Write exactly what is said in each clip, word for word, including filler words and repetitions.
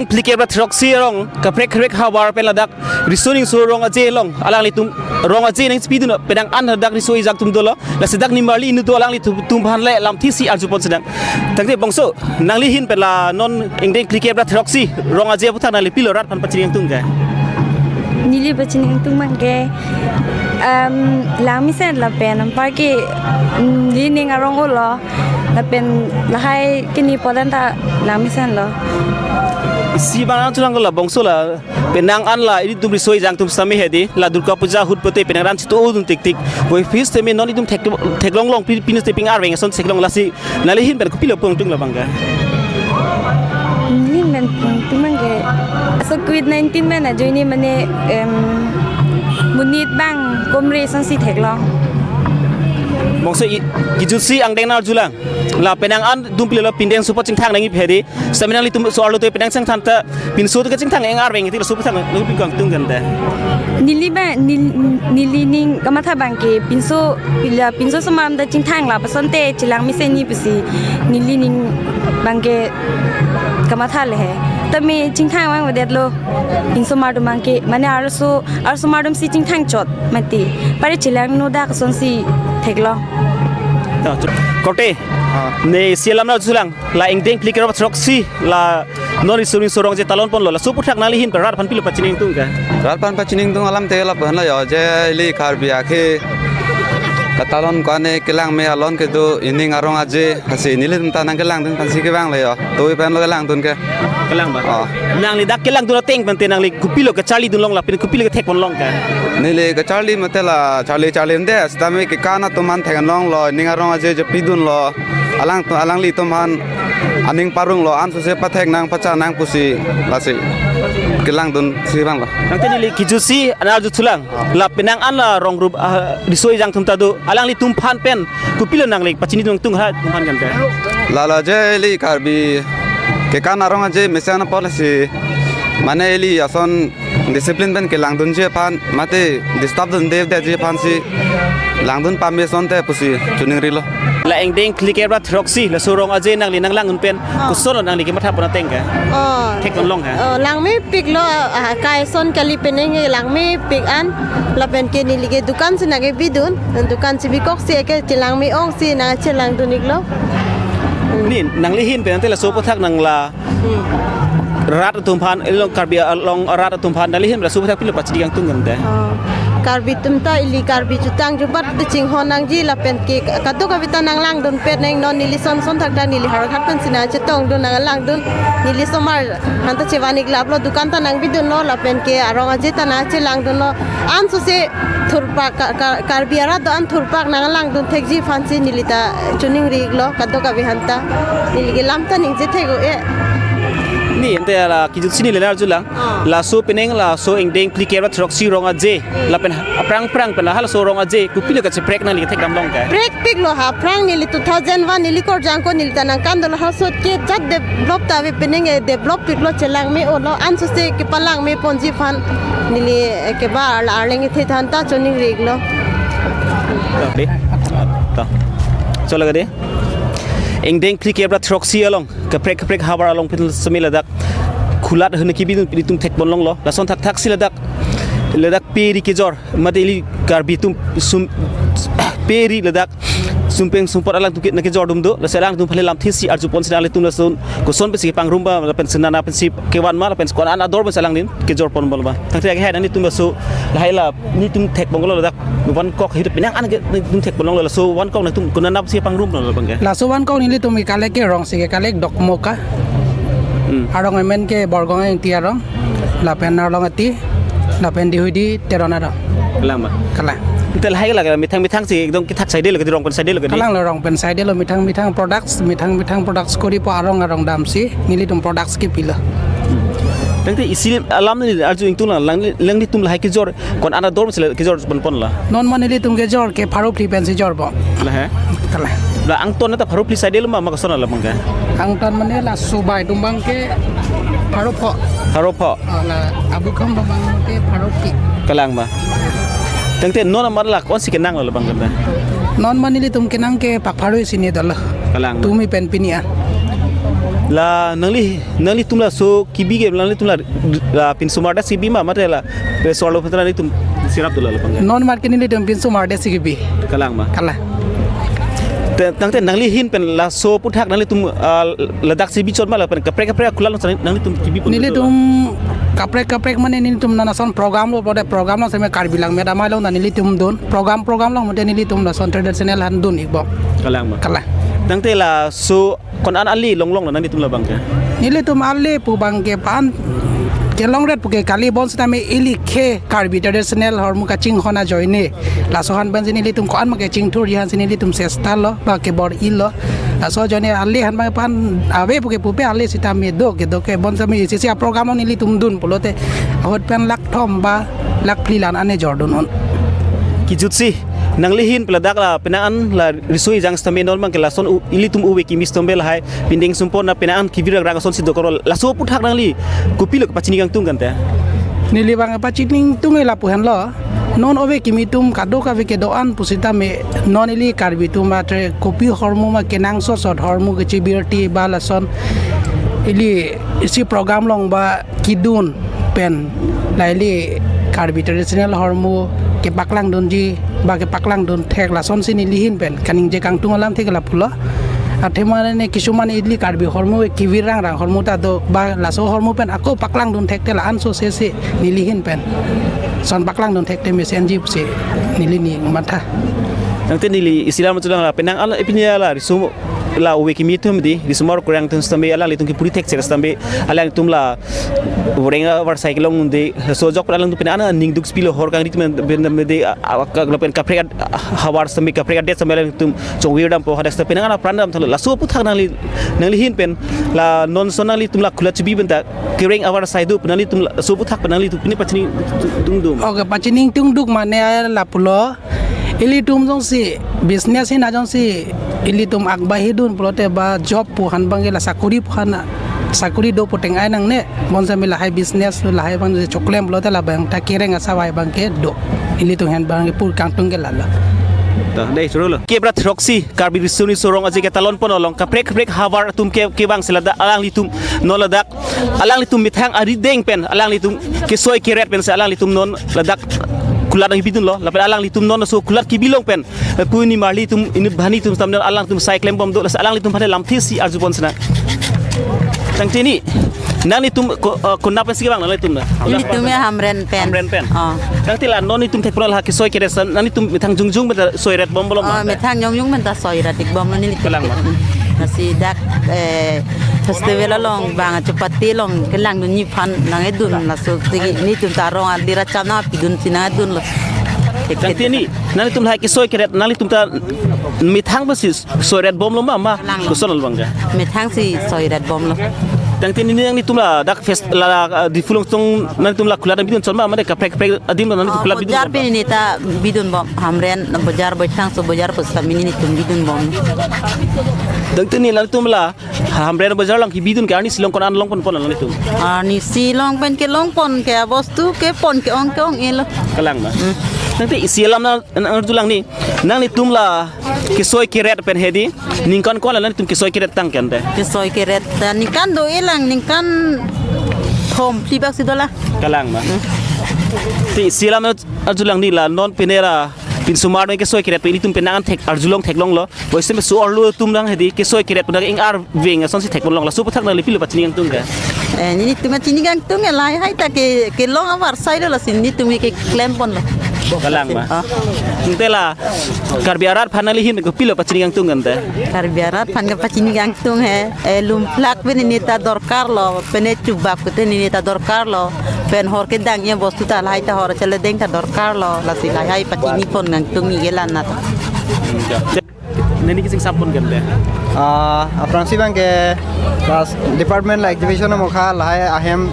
Phlikep ra throksi arong kaprek kaprek havar pen ladak riso ningso Rong Aje along alanglitum Rong Aje nangchipidun penang an ladak riso ejang atum dolo. Lasi dak nimarli inut do alanglitum tum aphan le lamthe si arjupon sedang. Tangte bongso, nangli ahin pen la non ingdeng phlikep ra throksi Rong Aje aphuthak nangli pilo rat aphan pachini ingtung ke? Neli pachini ingtung abang ke, em, langmesen lapen anparke, mm, neli ning arong olo lapen lahai kini podan ta langmesen lo. Isi abang nangchulanglo la bongso la penang an la ilitum riso ejang atum sitame hedi la Durga Puja ahut pote penang ran chito dun tik tik. Voi fis teme non itum thek, theklong long pi-, pinus te ping arveng ason theklong, lasi nangli ahin pen kopilo pu ingtung la abang ke? Neli ahin pen pu ingtung abang ke, aso covid nineteen pen ajoine mane, em, monit abang komre asonsi theklong. Bongso i, kijutsi angdeng nangjulang. La penang an atum pilo pindeng support chingthang nangji hedi. Sitame nanglitum so-arlo te penang chingthang ta pinso te kachingthang eng arveng ti laso aphuthak nangpi ingtung kan te? Neli abang, nel-, neli ning kamatha abang ke pinso, pila pinso osomar atum ta chingthang lapuson te chelang mesen ni pusi neli ning abang ke kamatha le he. Tame chingthang abang avedet lo. Pinso osomar atum abang ke mane arloso, arloso osomar atumsi chingthang chot mati. Pare chelang nodak asonsi theklong. Ya, chot. Korte. Ah. Ne isi alam nangjulang. La ingdeng phlikep ra throksi la non riso ningso Rong Aje talon ponlo, laso aphuthak nangli ahin pen rat aphan pilo pachini ingtung ke? Rat aphan pachini ingtung alam te lapu henlo yo, je ili Karbi akhei katalon ko-an ne kelang me alon kedo, ining arong aje, lasi nelitum ta nangkelangdun aphansi kevang le yo. Tui pen lo kelangdun ke. Kelang abang? Oh. Nangli dak kelangdun ateng pen te nangli kopilo kacharlidun long lapen kopilo kethekpon long ke? Neli kacharli mate la charli charli ende, sitame kekan atum aphan thek-an longlo, ining arong aje chepidunlo. Alang, alanglitum aphan aning paronglo, ansose pathek nang pacha nang pusi lasi kelangdun si abang lo. Tangte neli kijutsi nangjulang. La penang an la rong rup, ah, riso ejang atum ta do, alanglitum aphan pen kopilo nangli pachini ingtung rat atum aphan kan te? La la je ili Karbi kekan arong aje mesen apor lasi mane ili ason discipline pen kelangdunji aphan mate disturb dunde detji aphansi langdun pame asonte pusi choningrilo. La ingdeng phlikep ra throksi laso Rong Aje nangli nanglangdun pen, ah, kosonlo nangli kemathapon ateng ke? Oh. Theklong long ha? Oh, langmepiklo, ah, kai ason kali penang langmepik an lapen ke neli ke dukan si nangkebidun, dukan si bikoksi ke chelang me-ongsi nangchelangdun iklo. Ne nangli ahin pen te laso aphuthak nang la Hmm. Rat atum aphan, ilong Karbi along rat atum aphan, nangli ahin laso aphuthak pilo pachini ingtung kan te? Oh. Karbi atum ta ili Karbi jutang jubat te chinghon nangji lapen ke kadokave ta nanglangdun pet nang, non neli son son thakthak neli Howraghat pensi nangchetongdun nanglangdun, neli osomar aphan ta chevan iklaplo, dukan ta nangbidunlo lapen ke arong aje ta nangchelangdunlo. Ansose thurpak ka-, ka-, Karbi arat do-an thurpak nanglangdun thekji aphansi neli ta choningri iklo kadokave aphan ta. Neli ke lam ta ningje thek-o-e. Ne ante la kijutsi neli nangjulang. Ah. Laso penang laso ingdeng phlikep ra throksi Rong Aje. Hmm. Lapen aphrang aphrang pen la halaso Rong Aje kopilo kacheprek nangli kethekdam long ke? Prekpiklo ha, aphrang neli two thousand one neli korjang ko neli ta nangkandolo, halaso ke jat develop ta ave penang, eh, develop piklo, chelang me-olo, ansose kepalang meponji aphan neli, eh, keba arla arleng kethe than ta choningri iklo. To, di. To. Chola ka di. Ingdeng phlikep ra throksi along kaprek kaprek havar along pen sitame ladak khulat ahun kebidun ilitum thekpon longlo. Lason thakthaksi ladak, ladak pe ri kejor mate ili Karbi atum sum pe ri ladak sumpeng sumpot alangtum ke nangkejordun do, lasi alangtum aphan le lamthe si arjuponsi nanglitum lason koson pensi kepangrum ma lapen senana pensi kevan ma lapen ko-an ador pensi alangli kejorpon bol ma. Tangte ake hai nanglitum laso lahai la nelitum thekpon longlo ladak van kok hit penang an ke nelitum thekpon longlo, laso van kok nangtum konat pensi pangrumlo abang ke? Laso van kok nelitum ke collect ke rong si ke collect Dokmoka. Hmm. Arong amen ke Borgong Ingti arong. Lapen Arlong Ati. Lapen Dihudi Teron arong. Kalang abang? Kalang. Ante lahai la methang methang si ekdom kethak saidelo ke, rong pen saidelo ke di? Kalanglo, rong pen saidelo, methang methang products, methang methang products koripo arong arong damsi nelitum products kepilo. Tangte isi alam neli arju ingtung lang, lang, alanglitum lahai kejor ko-an ador si kejorponpon la? Non ma nelitum kejor ke pharo phli pensi jorpo. La he? Kalang. La angton ta pharo phli saidelo ma, ma koson la abang ke? Angton mane la subai atum abang ke pharo pho. Pharo pho. Oh, la abukhom abang ke pharo phli. Kalang abang? Tangte non ma la ko-ansi kenanglo abang ke? Non ma nelitum kenang ke pak pharo isi ni dolo. Kalang abang? Tumi pen pini an. La nangli, nanglitum laso kebi ke nanglitum la, la pinsomar adet si kebi ma, mate la resor lo patra nanglitum sirap dola lapang ke? Non mat ke nelitum pinsomar adet si kebi. Kalang ma? Kalang. Te, tangte nangli ahin pen laso aphuthak nanglitum, ah, ladak si kebi chot ma lapen kaprek kaprek akulat nang nanglitum kebi pon? Nelitum kaprek kaprek mane nelitum non ason program lo, pode program lo seme Karbi Langmedam Amei along nelitum dun. Program program along mate nelitum lason traditional han dun-ikbom. Kalang ma? Kalang. Tangte laso ko-an ale longlong lo nanglitum labang ke? Nelitum ale pu abang ke pan kelongret pu ke kali, bonsitame ili ke Karbi traditional ahormu kachinghon ajoine. Laso ahin pensi nelitum ko-an ma kachingthurji ahin si nelitum chesta lo, ba kebor-ilo. Laso ajoine ale ahin abang pan ave pu ke pupe, ale sitame do ke do ke, bonsitame isi isi aprogram along nelitum dun pulote ahut pen lakh thom ba lakh phli la-an ane jordun-un. Kejutsi, nangli ahin pen ladak la penang an la riso ejang sitame non abang ke lason u-, ilitum ove kimi sitame lahai pindeng sumpon na penang an kebi rangrang asonsi dokok lo, laso aphuthak nangli kopilo kepachini kangtung kan te? Neli abang pachini kangtung ke lapu henlo. Non ove kimi atum kadokave kedo-an pusitame non ili Karbi atum mate kopi ahormu ma kenangsot sot ahormu kechebirti ba lason ili isi program along ba kedun pen la ili Karbi traditional ahormu kepaklang dunji ba kepaklang dun thek, lasonsi neli ahin pen kaningje kangtung alamthe ke lapulo. Athema ne kisuman ili Karbi ahormu kebi rangrang ahormu ta do ba laso ahormu pen ako paklang dun thekte la-an so sese neli ahin pen son paklang dun thekte mesenji pusi neli ning matha. Tangte neli isi alam chulang la penang an la ipini la riso la ove kimi atum di, risomar kurang atum sitame alanglitum kepuri thekser sitame alanglitum la voreng avarsai kelong un-e, so ajok pen alanglitum penang an aning duk si pilo, hor kangri atum pen, pen, pen de, a, a, ka, lapen kaprek ad-, havar sitame kaprek adet sitame alanglitum chongvir dampo, hadak sitame penang an apran damtha lo. Laso aphuthak nangli, nangli ahin pen la non ason nanglitum la kulat chebi pen ta kereng avarsai do pen nanglitum laso aphuthak pen nanglitum pine pachini kangtung do ma? Okay, pachini kangtung duk mane lapulo. Ilitum jongsi business ahin jongsi ilitum akbahidun pulote ba job pu ahin abang ke la sakori pu ahin, sakori do pu teng-ai nangne, bonsitame lahai business lahai abang si choklem pulote labang ta kereng asai abang ke do. Ilitum ahin abang ke pur kangtung ke lalo. Ta, dei, suru lo. Kebra throksi Karbi riso niso rong aje ketalon pon along kaprek kaprek havar atum ke, kevang si ladak alanglitum non ladak alanglitum methang arideng pen alanglitum kesoi keret pensi alanglitum non ladak kulat nangkebidun lo, lapen alanglitum non laso kulat kebi along pen, eh, pu ni marli atum inut bhani atum sitame non alangtum sai klem bom do, lasi alanglitum aphan lamthe si arju pon sinang. Tangte ni, nanglitum ko-, eh, konat pensi kevang nanglitum na? Nelitum ya Hamren pen. Hamren pen. Oh. Tangte la non itum thek pura la kesoi keret san, nanglitum methang jongjong pen ta soi ret bomlo ma? Oh, methang jongjong pen ta soi ret-ikbomlo nelitum. Kalang ma? Lasi dak, eh, festival along bang chupati along kelangdunji aphan nangkedun, laso athe nelitum ta rong alir acham nangpidun si nangkedunlo. Tangte ni, nanglitum lahai kesoi keret nanglitum ta methang pensi soi ret bomlo ma, ma? Kalang. Koson lo abang ke? Methang si soi ret bomlo. Tangte ni nanglitum ladak fest la, la, ah, Diphu Longchong nanglitum la kulat nangpidun chot ma, mate kaprek kaprek adim lo nanglitum kulat bidun? Oh, bojar chot ma? Pini ta bidun bom, Hamren bojar, Boithangso bojar pusitame nelitum bidun bom. Tangte ni nanglitum la Hamren bojar along kebidun ke arnisi long ko-an long pon pon nanglitum? Arnisi long pen kelong pon ke, abostu kepon ke-ong ke-ong-elo. Kalang ma? Hmm. Tangte isi alam na, na, arjulang ni, nanglitum la kesoi keret pen hedi ningkan ko-an la nanglitum kesoi keret tang ke ante? Kesoi keret ta ningkan do-elang, ningkan thom phli bak si dolang. Kalang ma? Hmm. Te isi alam na arjulang ni, la non pine la pinsomar me kesoi keret pen ilitum penang an thek arjulong theklonglo. Boise me so-arlo atum nang hedi kesoi keret pen ing-arveng asonsi thek ponlong, laso aphuthak nangli pilo pachini kangtung ke? Eh, nelitum pachini kangtung ke lahai ta ke, kelong avarsailo, lasi nelitum ke klem ponlo. Kalang ma? Ah. Tangte la Karbi arat aphan nangli ahin kopilo pachini kangtung ke ante? Karbi arat aphan ke pachini kangtung he, eh, lumplak pen neta dorkarlo, pen chubak pen neta dorkarlo, pen hor kedang ya bostu ta lahai ta hor cheledeng ta dorkarlo, lasi lahai pachini pon kangtung ni ke la-an ta. Neli kachingsampon ke ante? Ah, aphrangsi abang ke last department la exhibition amokha lahai ahem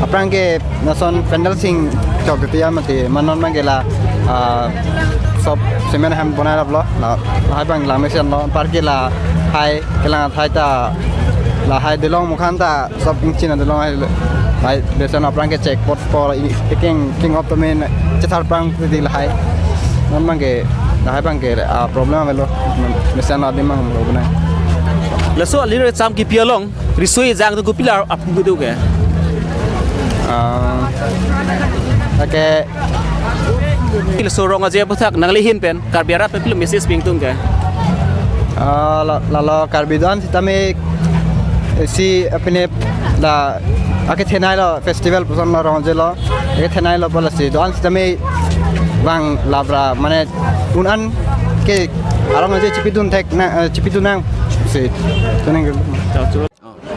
aphrang ke lason pandal sing chok tiya mati, ma non abang ke la, ah, sob cement ahem bonai raplo, la, lahai abang la mesen lo, anpar ke lahai kelang athai ta lahai dolong mukhan ta sob ingchin dolong hai, hai besen aphrang ke check post por i-, ikeng king of the main chethar aphrang di lahai. Non abang ke, lahai abang ke, ah, problem avelo. Mesen adim abang lo bonai. Laso alir cham kipi along riso ejang atum kopilo aphu kedo ke? Ah, okay. Laso Rong Aje aphuthak nangli ahin pen Karbi arat pen pilo message pi ingtung ke? Ah, la, lalo Karbi do-an sitame isi apine la akethenei lo festival puson lo Rong Aje lo. Akethenei lo pu lasi do-an sitame bang labra mane un-an ke arong aje chipidun thek na, eh, chipidun nang si. Tunang ke.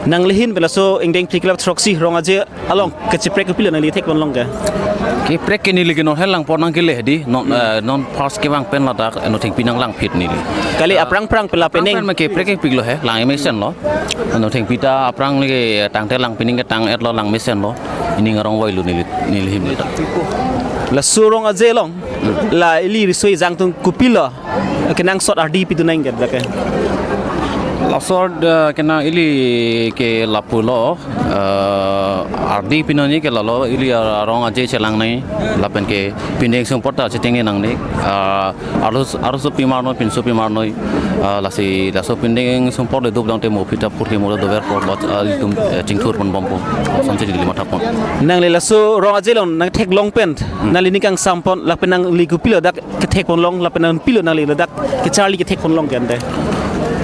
Nangli ahin pen laso ingdeng phlikep throksi Rong Aje along kacheprek kopilo nangli thekponlong ke? Kaprek ke neli ke non helang pon nang kele di non, eh, non first kevang pen ladak, eh, Nothengpi nanglang phit neli. Kali aphrang aphrang pen la penang. Aphrang pen ke kaprek kepiklo he, lang mesen lo. Nothengpi ta aphrang le tangte lang pining ketang-et lo, lang mesen lo. Ining arong voilo neli, neli ahin ta. Laso Rong Aje along la ili riso ejang atum kopilo kenangsot ardi pidun nang ke dak ke? Laso, eh, kena ili ke lapulo, eh, ardi pinoni ke lalo ili, eh, Rong Aje chelang nai, lapen ke pindeng sumpot ta chetengne nangne, eh, arus, arus pimar noi, pinso pimar noi, eh, lasi laso pindeng sumpot le dupdang te mo phita pur ke mo dover por lo, eh, ilitum, eh, chingthur ponbompo. Asonsi neli mathapon. Nangli laso Rong Aje along nangtheklong pen, nangli ning kangsampon lapen nangli kopilo dak kethekponlong lapen nangpilo nangli ladak kacharli kethekponlong ke ante?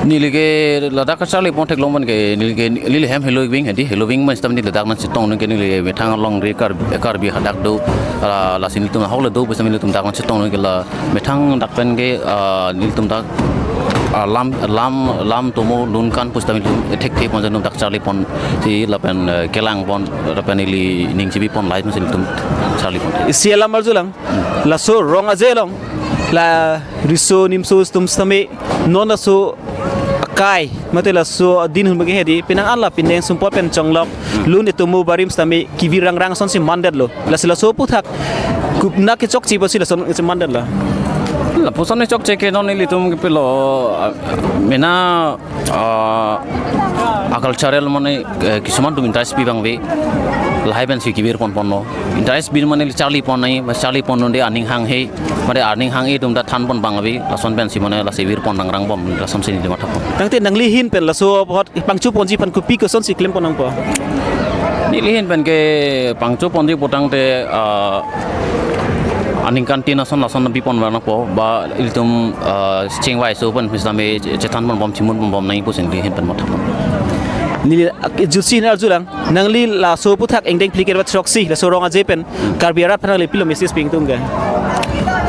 Neli ke ladak kacharlipon theklong pen ke neli ke neli hem heloving hedi, heloving ma sitame neli ladak nangchetong nung ke neli methang alongri Kar-, Karbi hadak do, ah, lasi nelitum ahok le do pu sitame nelitum dak nangchetong nung ke la methang dak pen ke, ah, nelitum dak, ah, lam, lam, lam tomo lunkan pu sitame nelitum thekthe pon nelitum dak charlipon si lapen, eh, kelangpon lapen neli ning chibipon lahai pu si nelitum charlipon. Isi alam arjulang. Laso Rong Aje along la riso nimso atum sitame non laso akai mate laso adin ahut ke hedi penang an la pindeng sumpot pen chonglok lun etomo barim sitame kevir rangrang asonsi mandetlo. Lasi laso aphuthak kopina kechokche pusi lason si mandetlo? Lapuson chokche ke non ilitum kepilo, ah, mena ah, a-cultural mane, eh, kisuman atum interest pi abang ave, lahai pensi kevir ponponlo. Interest pi mane charlipon nai, charlipon nunde aning hanghe, mane aning hanghe atum ta thanpon abang ave, lason pensi mane lasi virpon nangrangbom, lasonsi neli mathapon. Tangte nangli ahin pen laso apot pangchoponji aphan kopi kosonsi klempon nangpo? Neli ahin pen ke pangchoponji pu tangte, ah, aningkantin ason lason bipon vang nangpo ba ilitum, ah, chingvai so pen sitame chethanponbom chimunponbom nai pusi neli ahin pen mathapon. Neli, ah, jutsi neli arjulang, nangli laso aphuthak ingdeng phlikep throksi laso Rong Aje pen Karbi arat aphan nangli pilo message pi ingtung ke?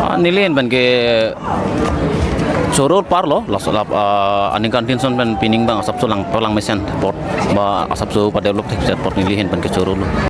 Ah, neli ahin pen ke choro parlo, laso lap, ah, aningkantin ason pen pining abang asapso lang, palang mesen apot ba asapso padevelop thekset apot neli ahin pen ke chorolo.